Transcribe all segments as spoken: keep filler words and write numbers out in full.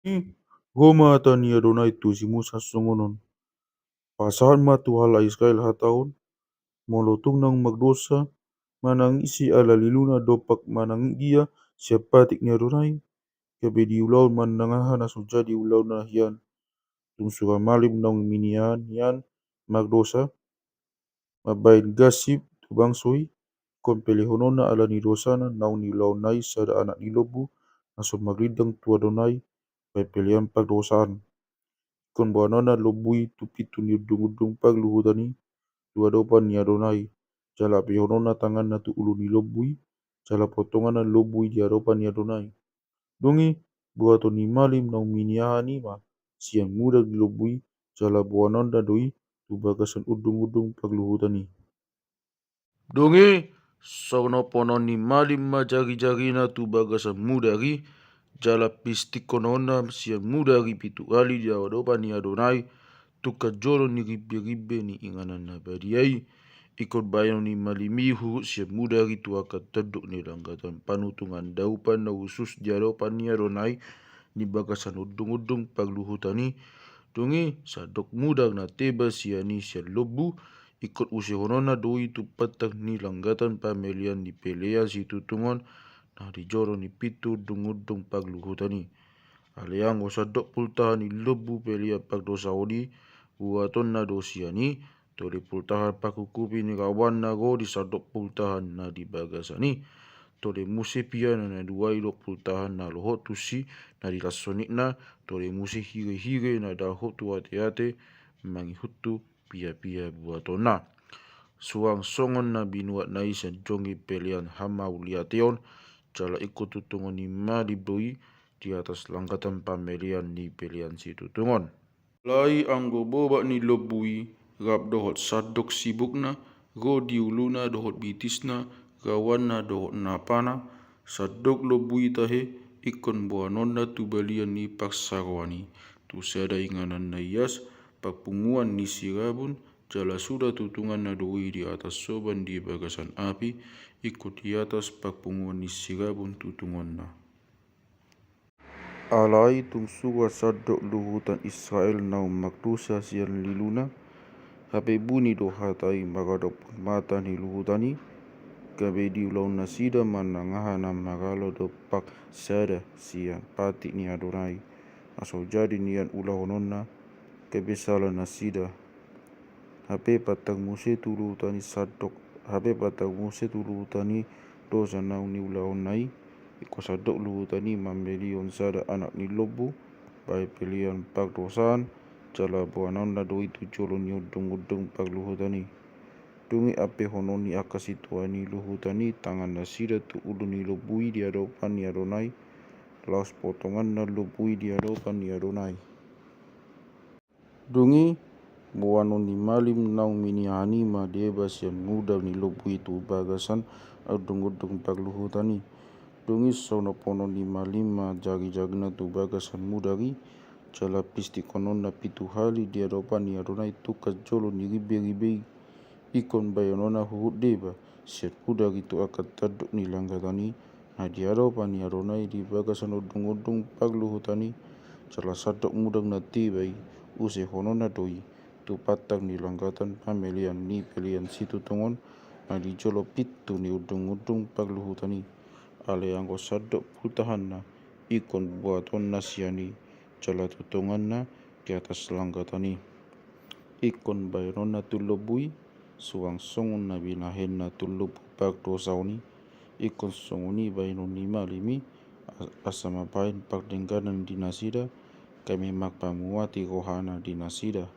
Ro ma hata ni Adonai tu si Musa songon on: Pasahat ma tu halak Israel hata on: Molo tung naung mardosa, manang ise ala liluna dompak manang dia sian patik ni Adonai, gabe diulahon ma nang aha na so jadi ulaonna hian. Tung sura malim naung miniahan hian mardosa, mambahen gasip tu bangso i, ingkon pelehononna ala ni dosana naung niulaonna i sada anak ni lombu na so marlindang tu Adonai, bahen pelean pardosaan. Ingkon boanonna lombu i tu pintu ni undung-undung parluhutan i, tu adopan ni Adonai, jala ampehononna tanganna tu ulu ni lombu i, jala potongonna lombu i di adopan ni Adonai. Dung i, buaton ni malim naung miniahan i ma sian mudak ni lombu i, jala boanonna do i tu bagasan undung-undung parluhutan i. Dung i, sonoponon ni malim ma jari-jarina tu bagasan mudak i, jala pistikkononna sian mudak i pitu hali di adopan ni Adonai, tungkan jolo ni rimbe-rimbe ni inganan na badia i. Ingkon bahenon ni malim i huhut sian mudak i tu angka tandok ni langgatan panutungan daupan na hushus di adopan ni Adonai di bagasan undung-undung parluhutan i. Dung i, sandok mudak na teba sian i sian lombu, ingkon usehononna do i tu pantak ni langgatan pamelean ni pelean situtungon na di jolo ni pintu undung-undung parluhutan i. Alai anggo sandok pultahan ni lombu pelean pardosaon i, buatonna do sian i, tole pultahan panghuhupi ni rawanna ro di sandok pultahan na di bagasan i. Tole muse piana na dua i dohot pultahan na lohot tusi na di las sonitna, tole muse hire-hire na dahot tu ate-ate, mangihut tu pia-pia buatonna. Suang songon na binuatna i sian jongi pelean hamauliateon, jala ingkon tutungon ni malim do i di atas langgatan pamelean ni pelean situtungon. Alai anggo bobak ni lombu i, rap dohot sandok sibukna, ro di uluna dohot bitisna, rawanna dohot napana, sandok lombu i tahe, ingkon boanonna tu balian ni parsaroan i, tu sada inganan na ias, parpunguan ni sirabun, jala suda tutunganna do i di atas soban di bagasan api, ingkon di atas parpunguan ni sirabun tutungonna. Alai tung sura sandok luhutan Israel naung mardosa sian liluna, hape buni do hata i maradophon mata ni luhutan i, gabe diulahon nasida ma nang aha na maralo dompak sada sian patik ni Adonai, na so jadi nian ulahononna, gabe sala nasida. Hape pantak muse tu luhutan i sandok, hape pantak muse tu luhutan i dosa naung niulahonna i, ingkon sandok luhutan i mambelehon sada anak ni lombu, bahen pelean pardosaan, jala boanonna do i tu jolo ni undung-undung parluhutan i. Dung i ampehonon ni angka situan ni luhutan i tangannasida tu ulu ni lombu i di adopan ni Adonai, laos potonganna lombu i di adopan ni Adonai. Dung i, boanon ni malim naung miniahan i ma deba sian mudak ni lombu i tu bagasan undung-undung parluhutan i. Dung i, sonoponon ni malim ma jari-jarina tu bagasan mudak i, jala pistikkononna pitu hali di adopan ni Adonai tungkan jolo ni rimbe-rimbe i. Ingkon bahenonna huhut deba sian mudak i tu angka tandok ni langgatan i, na di adopan ni Adonai di bagasan undung-undung parluhutan i, jala sandok mudak na teba i, usehononna do i tu pantak ni langgatan pamelean ni pelean situtungon, na di jolo pintu ni undung-undung parluhutan i. Alai anggo sandok pultahanna, ingkon boatonna sian i, jala tutunganna di atas langgatan i. Ingkon bahenonna tu lombu i, suang songon na binahenna tu lombu pardosaon i, ingkon songon i bahenon ni malim i, a-, asa mambahen pardengganan di nasida, gabe marpamuati rohana di nasida.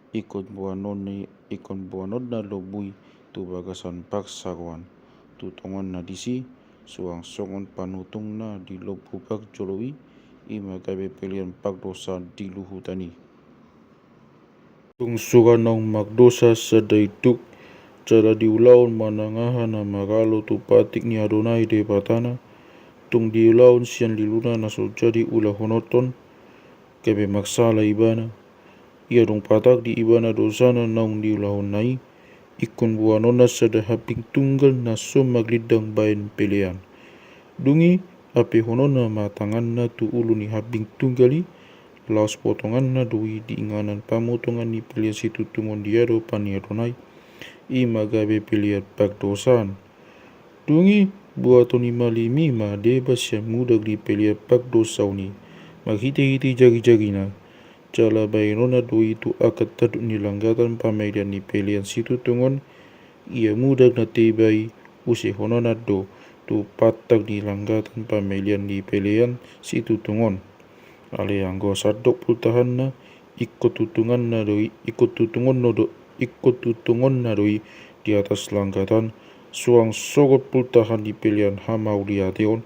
Ingkon boanon ni, ingkon boanonna lombu i tu bagasan parsaroan, tutungonna disi, suang songon panutungna di lombu parjolo i, i ma gabe pelean pardosaan di luhutan i. Tung sura naung mardosa sada induk, jala diulahon ma nang aha na maralo tu patik ni Adonai Debatana, tung diulahon sian liluna na so jadi ulahononton, gabe marsala ibana. Ia dung patak di ibana dosana naung niulahonna i, ingkon boanonna sada hambing tunggal na so marlindang bahen pelean. Dung i, Apehononna ma tanganna tu ulu ni hambing tunggal i, laos potonganna do i di inganan pamotongan ni pelean situtungon di adopan ni Adonai, i ma gabe pelean pardosaan. Dung i, buaton ni malim i ma deba sian mudak ni pelean pardosaon i, marhitehite jarijari na. Jala baenonna do i tu angka tandok ni langgatan pamelean ni pelean situtungon, ia mudak na teba i, usehononna do tu pantak ni langgatan pamelean ni pelean situtungon. Alai anggo sandok pultahanna, ingkon tutungonna do i, ingkon tutungonna do, ingkon tutungonna do i di atas langgatan, suang songon pultahan ni pelean hamauliateon,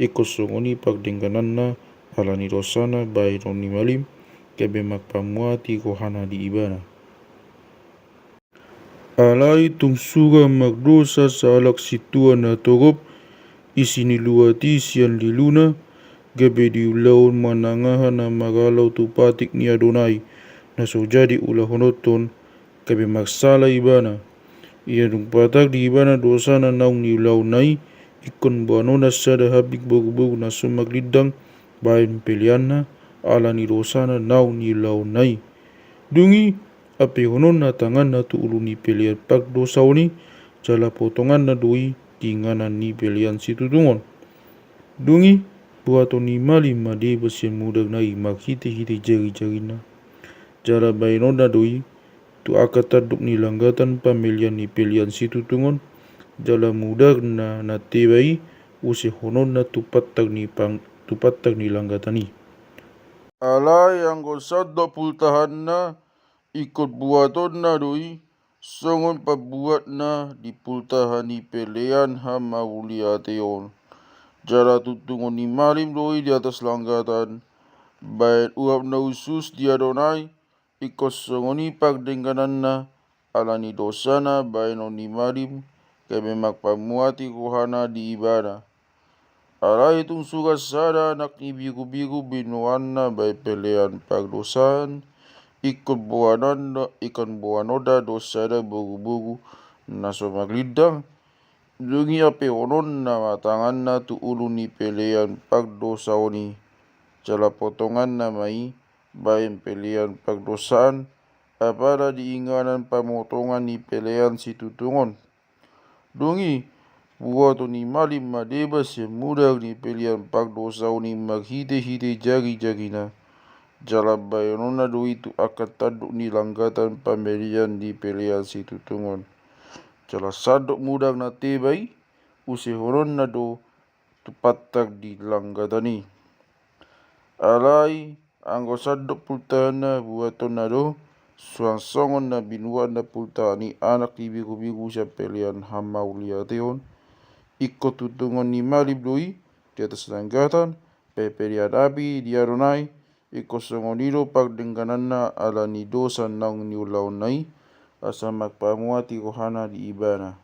ingkon songon i pardenggananna, ala ni dosana baenon ni malim, gabe marpamuati rohana di ibana. Alai tung suda mardosa sahalak sintua na torop, isi ni luat i sian liluna, gabe diulahon manang aha na maralo tu patik ni Adonai, na so jadi ulahononton, gabe marsala ibana. Ia dung patak di ibana dosana naung niulahonna i, ingkon boanonna sada hambing boruboru na so marlindang, baen peleanna, ala ni dosana naung niulahonna i. Dung i, apehononna tanganna tu ulu ni pelean pardosaon i, jala potonganna do i di inganan ni pelean situtungon. Dung i, buaton ni malim ma deba sian mudakna i marhitehite jarijarinna. Jala baenonna do i tu angka tandok ni langgatan pamelean ni pelean situtungon, jala mudakna na teba i, usehononna tu pantak ni pang-, tu pantak ni langgatan i. Alai anggo sandok pultahanna, ingkon buatonna do i, songon pambuatna di pultahan ni pelean hamauliateon. Jala tuntungon ni malim do i di atas langgatan, baen uap na hushus di Adonai, ingkon songon i pardenggananna, ala ni dosana baenon ni malim, gabe marpamuati rohana di ibana. Alai tung suda sada anak ni birubiru binoanna baen pelean pardosaan, ingkon boanonna, ingkon boanonna do sada boruboru na so marlindang, dung i apehononna ma tanganna tu ulu ni pelean pardosaon i, jala potonganna ma i baen pelean pardosaan, apala di inganan pamotongan ni pelean situtungon. Dung i, buaton ni malim ma deba sian mudak ni pelean pardosaon i marhitehite jarijarina. Jala baenonna do i tu angka tandok ni langgatan pamelean ni pelean situtungon. Jala sandok mudak na teba i, usehononna do tu pantak di langgatan i. Alai anggo sandok pultahanna buatonna do, suang songon na binuatna pultahan ni anak ni birubiru sian pelean hamauliateon, ingkon tuntungon ni malim do i di atas langgatan, baen pelean api di Adonai, ingkon songon i do pardenggananna ala ni dosa naung niulahonna i, asa marpamuati rohana di ibana.